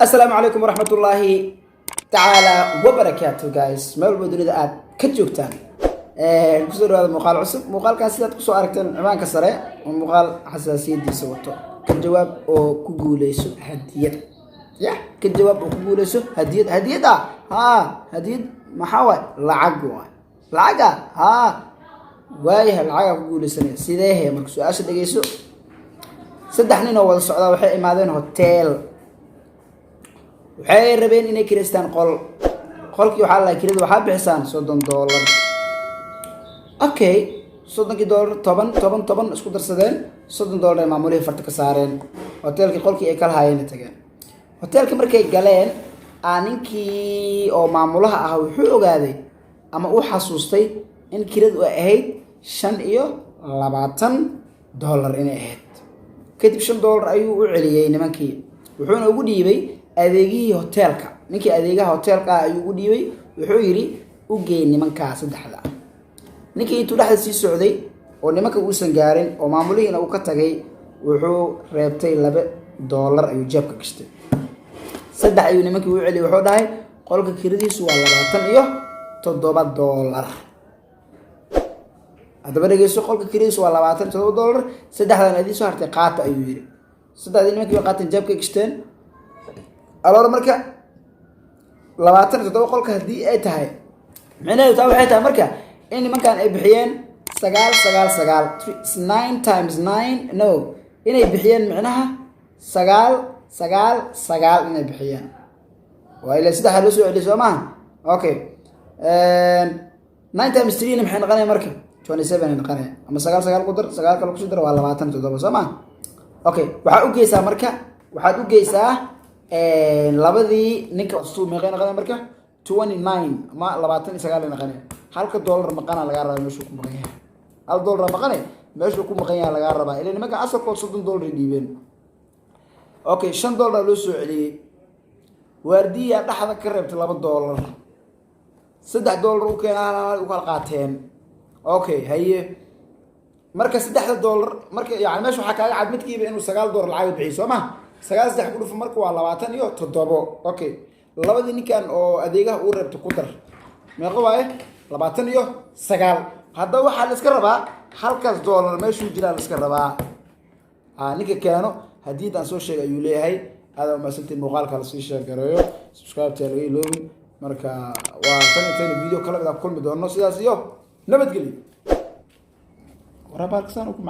Asalaamu calaykum waraxmatullaahi tacaala wabarakaatu. Guys, meel walba dunida aad ka joogtaan, kusoo dhawaada muuqaal cusub. Muuqaalkan sidaad kusoo aragteen ciwaanka sare oo muuqaal xasaasiyadiisa wato: ka jawaab oo ku guuleyso hadiyad. Ya, ka jawaab oo ku guuleyso hadiyad. Hadiyad ah, haa, hadiyad maxaa waay? Lacag waay. Lacag ah, haa, waayahay, lacagaa ku guuleysanaya. Sidee he? Marka su-aasha dhegeyso. Saddex nin oo wada socdaa waxay imaadeen hotel. Waxay rabeen inay kireystaan qol. Qolkii waxaa la kirada waxaa bixisaan $30. Okay, 30kii dollar, 10, 10, 10 isku darsadeen, $30 ay maamulihii farta ka saareen. Hoteelkii qolkii ay kala haayeen tageen. Hoteelkii markay galeen, aa ninkii oo maamulaha ah wuxuu ogaaday ama uu xasuustay in kiradu ay ahayd $25 inay ahayd. Kadib $5 ayuu u celiyey nimankii, wuxuuna ugu dhiibay adeegihii hoteelka. Ninkii adeegaha hoteelka ah ayuu ugu dhiibay. Wuxuu yidhi, "U geey nimankaa saddexda." Ninkii intuu dhexda sii socday oo nimanka uusan gaarin oo maamulihiina uu ka tagay, wuxuu reebtay $2 ayuu jeebka gashtay. Saddex ayuu nimankii u celiyay. Wuxuu dhahay, "Qolka kiradiisu waa $27." Haddaba dhegeyso, qolka kiradiisu waa $27, saddexdan adii soo hartay qaata, ayuu yidhi. Saddexdii nimankii way qaateen, jeebkay gashteen. Aloora marka 27 qolka haddii ay tahay, micnaheedu taa waxay tahay marka in nimankan ay bixiyeen sagaal, sagaal, sagaal, nine times nine, no, inay bixiyeen micnaha sagaal, sagaal, sagaal inay bixiyeen. Waa ila saddexaa loo soo celiyay, soo maha? Okay, nine times three na maxay noqonaya marka? 27 ay noqonaya. Ama sagaal sagaal ku dar, sagaal kale kusii dar, waa 27, soo maha? Okay, waxaa u geysaa marka, waxaad u geysaa labadii ninka meeqay noqonaya marka? 29 ama 29 ay noqonaya. Halka dollar maqana lagaa rabaa, meeshuu ku maqan yahay. Hal dollar maqane, meeshuu ku maqan yahay lagaa rabaa. Ila nimanka asalkood $30 ay dhiibeen. Okay, $5 loo soo celiyey. Waardiya dhexda ka reebtay $2, $3 u keena, hal hal u kala qaateen. Okay, haye, marka saddexda dollar marka, yani meesha waxaa kaaga cad midkiiba inuu $9 lacag bixiyo, soo ma? Sagaal saddex ku dhufo marka waa 27. Okay, labadii ninkan oo adeegaha uu reebtay ku dar, meeqo waaye? 29. Haddaba waxaa la iska rabaa halkaas dollar meeshuu jiraa la iska rabaa. Ninka keeno haddii aan soo sheegay ayuu leeyahay. Aada umahadsantiin. Muuqaalka lasii share gareeyo, subscribe-ta laga iloobin. Marka waa tan intaynu video kala mid ah ku kulmi doono, sidaas iyo nabadgelyo. Waraabaalkasaan ku macaan.